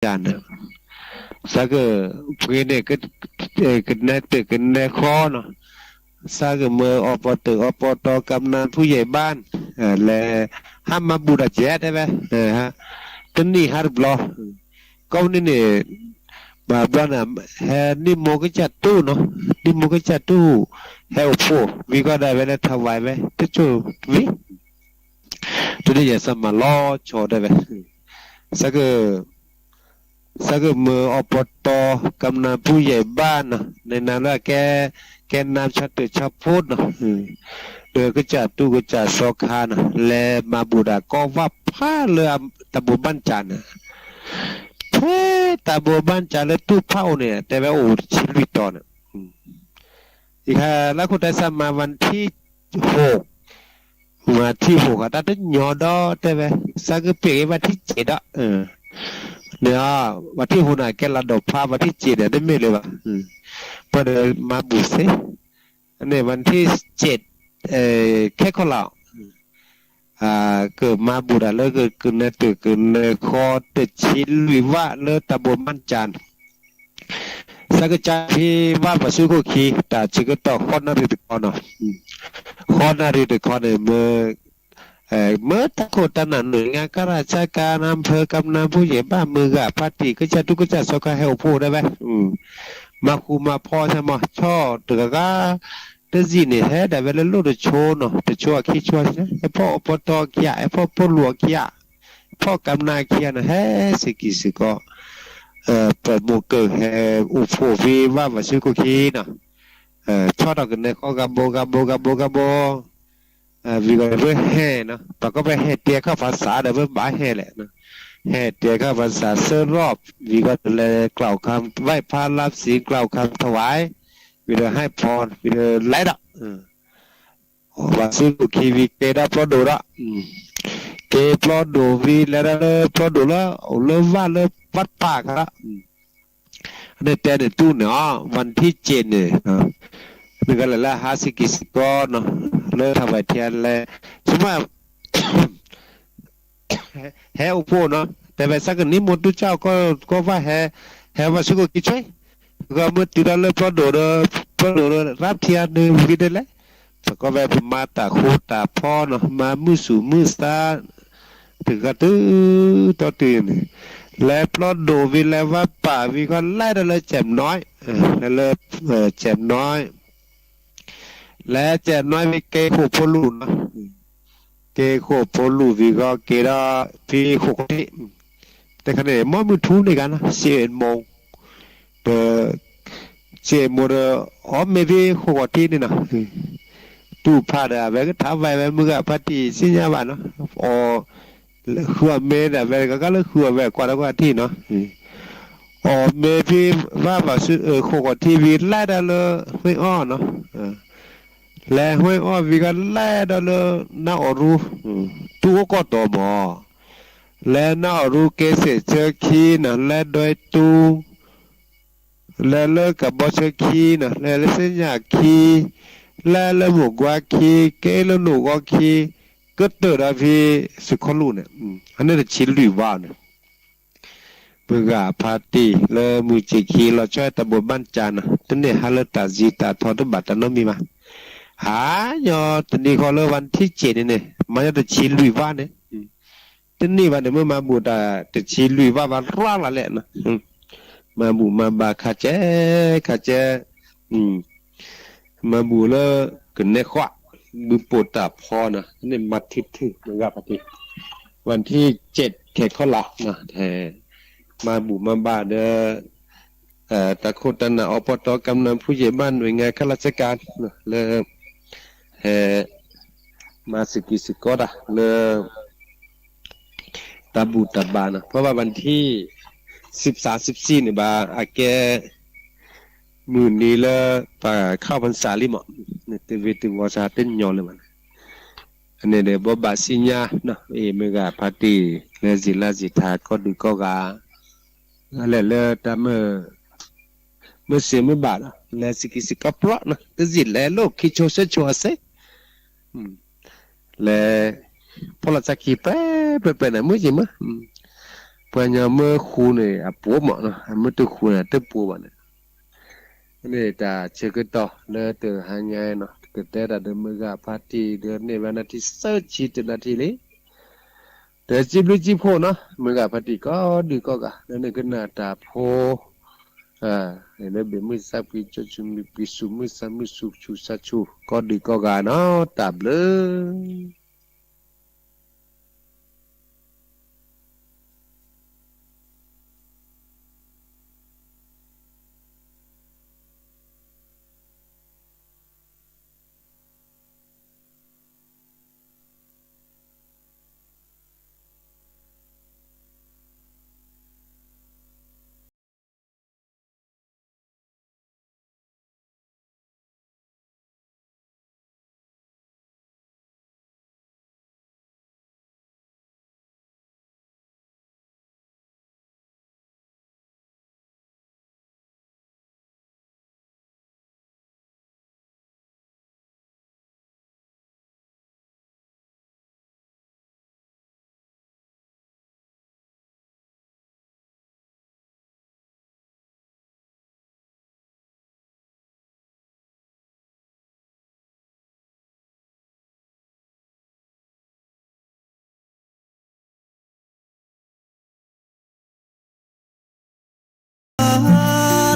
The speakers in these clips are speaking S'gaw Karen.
တၢ်ဘိးဘၣ်စၢ်န့ၣ် စးကပှ့ၤန့ၣ် ကနဲတၢၢ်ကနဲဃီနီၤ, စးကမၢအီၤပီတၢၢ်အီၤပီတီၤ ကမနၤဖူယဲၢ်ဘၣ်, လဲၤ ဟးမၤဘူၣ်တၢ်ကဲတဲဝဲ, တနံၣ်ဟးတဘျီ, ကိးမုၢ်နံၤန့ၣ် ဘၣ်ဘျီန့ၣ် ဟဲနံၣ်မိၢ်ကစၢ်တူၢ်နီၤ, နံၣ်မိၢ်ကစၢ်တူၢ် ဟဲအိၣ်ဖှိၣ် ဝံၤကီးဒၣ်ဝဲလၢထဝဲဝဲ တစိၢ်တဝံၤ တနံၣ်ယဲၢ်စၢ်မၤလီၤဆီတဲဝဲ, စးက စးကမၢအီၤပီတီၤ ကမနၤဖူယဲၢ်ဘၣ်နီၤ, နနၤလၢအကဲ ကဲနါဆါတၢၢ်ဆါဖိနီၤ, ဒီးကစၢ်တူၢ်ကစၢ်စီခါနီၤ လဲၤမၤဘူၣ်တၢ်ကီဝၣ်ဖးလၢတၢ်ဘိးဘၣ်စၢ်န့ၣ်, ထဲတၢ်ဘိးဘၣ်စၢ်လၢတူၢ်ဖးအိၣ်န့ၣ် တဲဝဲအိၣ်တဆံလွံၢ်တီၤန့ၣ် ယခါလၢခိၣ်တဲစၢ်မၤ วันที่หก, วันที่หก ဃီတၢ်တညီဒီးတဲဝဲ စးကပ့ၢ်က့ၤ วันที่เจ็ด ဒီး န့ၣ် วันที่หก န့ၣ် ကဲလၢဒီးဖး วันที่เจ็ด န့ၣ် တမ့ၢ်လၢၤဘၣ်, ပှၤဒီးမၤဘူၣ်စ့ၢ်, န့ၣ် วันที่เจ็ด ခဲခီလာ် ကမၤဘူၣ်တၢ်လၢကကနဲတၢၢ်ကနဲဃီ တဆံလွံၢ်ဝၣ်လၢတၢ်ဘိးဘၣ်စၢ်န့ၣ် စးကစၢ်ဖံဘၣ်ပှၤစုခိၣ်ခံ တၢ်ဆၢကတီၢ်ဃီနၣ်ရံၣ်တခီနီၤ, ဃီနၣ်ရံၣ်တခီန့ၣ် မ့ၢ်တၢ်ခိၣ်တၢ်နၢ် หน่วยงานข้าราชการ อำเภอ กำนันผู้ใหญ่บ้าน မုၢ်ဂၤ ဖါတံၢ် ကစၢ်တူၢ်ကစၢ်စီခါ ဟဲအိၣ်ဖှိၣ်တဲဝဲ, မၤဃူမၤဖိဆၢမီၤ ဆီၣ်တဂၤဂၤ တစံၣ်န့ၣ် ဟဲဒၣ်ဝဲလၢလိၣ်တဆိနီၤ, တဆိအခံဆိ ဟဲဖီၣ်အီၤပီတီၤခံဂၤ, ဟဲဖီၣ်ဖိလူၤအခံဂၤ, ဖီၣ်ကမနၤခံဂၤန့ၣ် ဟဲစ့ၢ်ကီးစ့ၢ်ကီး, ပမိၢ်ကၢၢ်ဟဲအိၣ်ဖှိၣ်ဖံဘၣ်ပှၤစုခိၣ်ခံနီၤ, ဆီၣ်ထီၣ်ကနဲဃီဂၤဘိဂၤဘိဂၤဘိဂၤဘိ ဝံၤဂီၤဒီးပဟဲနီၤ, ပှၤကီၢ်ပဟဲတဲခီၣ်ဖးစးဒီးပဘၣ်ဟဲလဲၣ်, ဟဲတဲခီၣ်ဖးစးဆၢရီၣ်, ဝံၤဂီၤဒီးလဲၤကျးအိၣ်ခါ ไหว้พระรับศีล ကျးအိၣ်ခါ ถวาย, ဝံၤဒီးဟဲဖီ ဝံၤဒီးလဲၤဒီး ပှၤစုခိၣ်ခံဝံၤကဲဒီးပျီဒိၣ်ဒီး, ကဲပျီဒိၣ်ဝံၤလဲၤဒၣ်လၢပျီဒိၣ်လၢ အိၣ်လၢဝၣ်လၢ วัดป่า ခါဒီး အန့ၣ်တဲန့ၣ်တူၢ်န့ၣ်အီၤ วันที่เจ็ด န့ၣ်, နကလဲၤလၢဟါစ့ၢ်ကီးစ့ၢ်ကီးနီၤ, လၢထးဝဲထံလဲၤ, ဆိမိၣ် ဟဲအိၣ်ဖှိၣ်နီၤ, တဲဝဲစးကနံၣ်မိၢ်တူၢ်ကၠီၣ်ကီၢ်ဝၣ်ဟဲ, ဟဲဝဲစုခိၣ်ခံဆွဲ, ဂီၢ်မ့ၢ်တုၤဒၣ်လၢပျီဒိၣ်ဒီး, ပျီဒိၣ်ဒီး ရၣ်ထံအန့ၣ်ဝံၤဒ်လဲၣ်, ပှၤကီၢ်ဝဲပမၤတၢ်ဃူတၢ်ဖိးနီၤ, မၤမုၢ်ဆူၣ်မုၢ်သါ တဂၤတုၤတီတုၤန့ၣ်, လဲၤပျီဒိၣ်ဝံၤလဲၤဝၣ်ပာ်ဝံၤကီးလဲၤဒီးလၢ แจ่มน้อย, လၢ แจ่มน้อย, လဲၤ แจ่มน้อย ဝံၤက့ၤဃိာ်ဖိလူၢ်နီၤ, က့ၤဃိာ်ဖိလူၢ်ဝံၤကီးက့ၤဒီးဖံဃိာ်ခီၣ်ထံး, တခါန့ၣ် မီမုၢ်ထူန့ၣ်ဂၤနီၤ စ့ၣ်မိၢ် ဒီး စ့ၣ်မိၢ်ဒီး အီၣ်မ့ၢ်ဖံဃိာ်ခီၣ်ထံးန့ၣ်နီၤ, တူၢ်ဖးဒီးအဝဲကထါဝဲဝဲမုၢ်ဂၤ ဖါတံၢ်စံၣ်ညါဘၣ်နီၤ, အီၣ် ဃုအီၣ်မ့ၢ်ဒီးဝဲကကလၢဃုအီၣ်ဝဲကွၢ်ဒီးကွၢ်ထံၣ်နီၤ, အီၣ်မ့ၢ်ဖံဘၣ်ဘၣ်ဃိာ်ခီၣ်ထံးဝံၤလဲၤဒီးလၢ ห้วยอ้อ နီၤ, လဲၤ ห้วยอ้อ ဝံၤကလဲၤဒီးလၢ နၢ်အီၣ်ရူ, တူၢ်အိၣ်ကီၢ်တီၤမး, လဲၤနၢ်အီၣ်ရူက့ၤစဲးဆၢခံနီၤ လဲၤဒွဲတူ လဲၤလၢကဘီဆၢခံနီၤ လဲၤလၢစ့ၣ်ညါခံ လဲၤလၢမိၢ်ကွါခံ က့ၤလၢနိၣ်ဂီခံ ကတၢၢ်ဒီးဖံစခီလူၢ်န့ၣ် အန့ၣ်တဆံလွံၢ်ဝါန့ၣ် မုၢ်ဂၤဖါတံၢ်လၢမုၢ်ဆ့ၣ်ခံလီၤဆီတၢ်ဘိးဘၣ်စၢ်နီၤ တန့ၢ်ဟါလၢတၢ်စံးတၢ်ထီၣ်တဘၣ်တၢ်နီတမံၤဘၣ်, ဟါညီတနံၤဃီလၢ วันที่เจ็ด န့ၣ်န့ၣ် မၤညီတဆံလွံၢ်ဝါန့ၣ် တန့ၢ်ဘၣ်န့ၣ် မ့ၢ်မၤဘူၣ်တၢ်တဆံလွံၢ်ဝါဘၣ်ရၣ်လၢ်လဲၣ်, မၤဘူၣ်မၤဘၣ်ခါကဲ ခါကဲ မၤဘူၣ်လၢကနဲဃီ ဘုပိာ်တၢ်ဖီနီၤ န့ၣ်မၤထံထံ မုၢ်ဂၤဖါတံၢ် วันที่เจ็ด ခဲခီလာ် မၤဘူၣ်မၤဘၣ်ဒီး တၢ်ခိၣ်တၢ်နၢ် อบต กำนันผู้ใหญ่บ้าน หน่วยงานข้าราชการ လၢ ဟဲ မၤစ့ၢ်ကီးစ့ၢ်ကီးတၢ်လၢ တၢ်ဘူၣ်တၢ်ဘါနီၤ เพราะว่าวันที่ สิบสาม สิบสี่ န့ၣ်ဘၣ် အကဲ မုၢ်နံၤလၢ ပှၤခီၣ်ဖၢၣ်စးလံမး တဝ့ၤတဝီၤစးတညီလၢၤဘၣ်န့ၣ် အန့ၣ်ဒီး ဘိးဘၣ်စံၣ်ညါနီၤ အ့ၣ်မုၢ်ဂၤဖါတံၢ် လၢစံးလၢစံးထါ ကီၢ်ဒုးကီၢ်ဂၤ လဲၤလၢတၢ်မုၢ် မုၢ်စ့မုၢ်ဘၣ်ဒီး လဲၤစ့ၢ်ကီးစ့ၢ်ကီးပြီနီၤ တစံးလဲၤလိၣ်ခံဆိဆၢဆိအစ့ လဲၤ ဖီၣ်လီၤသးခံပြဲပြဲပြဲန့ၣ် မုၢ်စ့မုၢ် ပှၤညီမ့ၢ်ဃူန့ၣ် အပှဲၤမးနီၤ, အမ့ၢ်တဃူန့ၣ် အတပှဲၤဘၣ်န့ၣ်. န့ၣ်တၢ်ဆၢကတီၢ်လၢတဟါညါနီၤ ကတဲတၢ်ဒီးမုၢ်ဂၤဖါတံၢ်ဒီးန့ၢ်ဘၣ်နၢ်ထံဆၢဆံတနၢ်ထံလံ. ဒီးစံးဘျုးစံးဖှိၣ်နီၤ မုၢ်ဂၤဖါတံၢ်ကိးဒုးကိးဂၤ လၢနကနၣ်တၢ်ဖိ လၢဘ့ၣ်မုၢ်သးပှ့ၤ ကၠိဆူမုၢ်ပှ့ၤ ဆူးမုၢ်သးမုၢ် ဆူးဆူးဆါဆူး ကိးဒုးကိးဂၤနီၤ တၢ်ဘျုး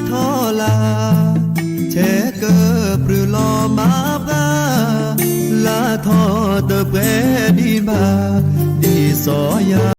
ထီၣ်လၢ ထဲကပြုၢ်လီၤမၤဘၣ် လၢထီၣ်တပှဲၤဒံးဘၣ် ဒ်စီၤယၤ